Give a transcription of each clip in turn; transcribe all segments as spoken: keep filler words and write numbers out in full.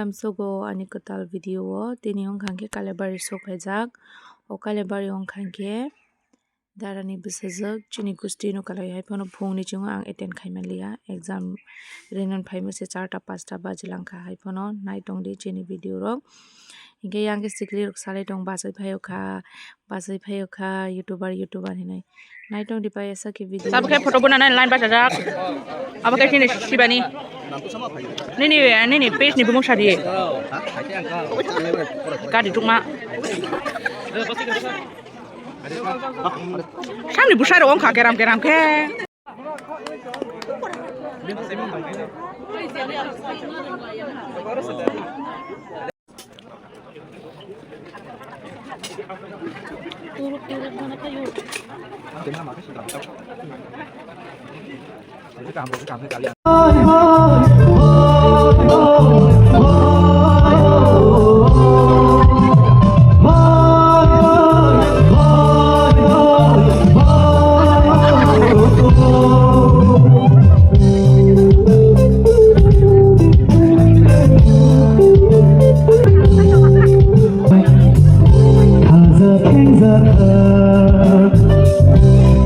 Tamsogo ani kwtal video o tini wngkha khe Kalebari sok phaijak. O Kalebari wngkha khe Darani bwsajwk chini gusti no kalai hai phano phungni chwngno ang attend khai manliya. Exam rinani phaima se charta pasta baji langkha hai phano nai tongdi chini video rok. Hinkhe yang khe sikli rok salai tong bachai phaio kha, bachai phaio kha YouTuber, YouTuber hinwi. Nai tongdi pai asa khe video. Sabo khe photo bona nai line bachajak. Abo khe chini sibani. Nini, nini page ni bumung sadi. Gari tukma. Samni bwsarok wngkha keram keram khe.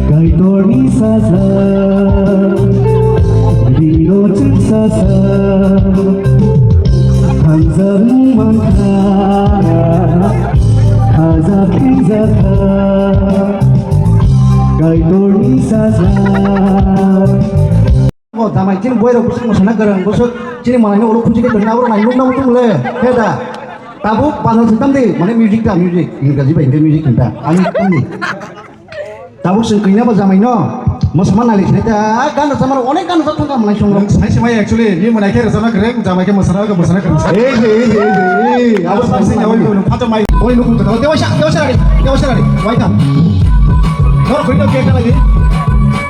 Kaitorni sajla, bino chwngsacha, hamjakmung mankha, khajak thengjakha, Kaitorni sajla. O jamai chini boy rok bwswk mwsana kwrwng, bwswk chini manai no ulo khuji khe tongna abo nai nukna muchung le, he da. Tabuk bazar se tamdi, mane music ta, music, Ingraji bai hwnkhe music hinta, ani tamdi. Tabuk chwng kanya bo jamai no, mwsama nai le sinai ta, gan rwchapma rok onek gan rwchap thangkha manai song rok. Sai se mai actually, ni manai khe rwchapna kwrwng, jamai khe mwsana, mwsana kwrwng. Ei, ei, ei, ei, ei, abo sai se yawi ko, phato mai, oi nukung ta, dewa sa, dewa sa rari, dewa sa rari, wai ta. Nor koi no khe kala di.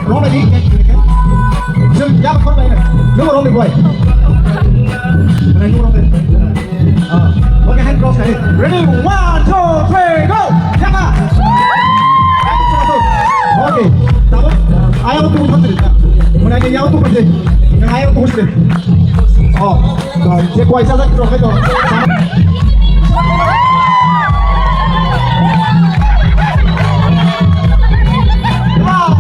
Rong lagi, cake, cake. Jom, ya, kau main. Lu rong ni boy. Main lu rong ni. Ah, okay, hand cross kali. Ready, one, two, three, go. Jaka. Okay. Tahu? Ayam tu putri. Mana dia yang tu putri? Yang ayam tu putri. Oh, je kuai saja kita tu. Wow.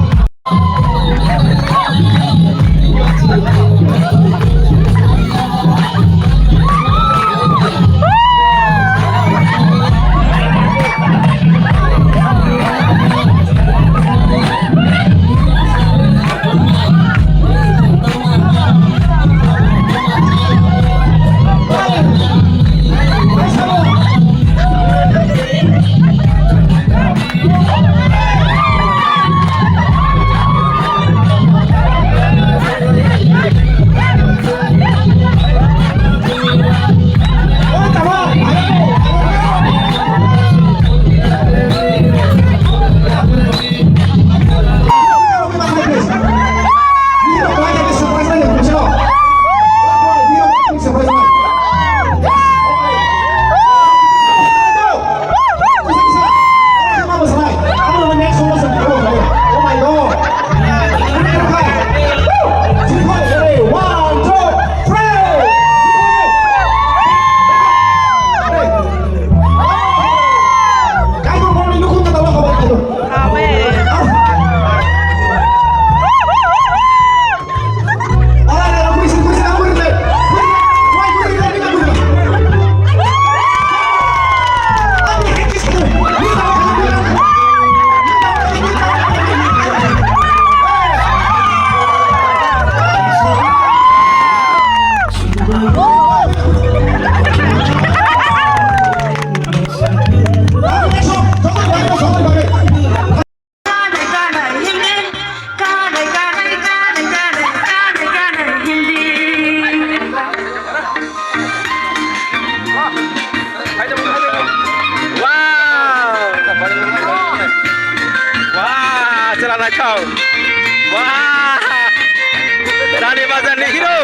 Wow! Wow! Chwla naithok! Wow! Rani Bazar ni hero!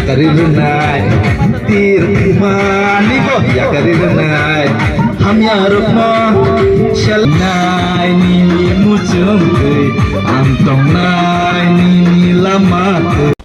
Yakarwi rwnai, tir mani bo yakarwi rwnai. Hamya rokno sel nai nini muchung twi, ang tongnai nini lama twi.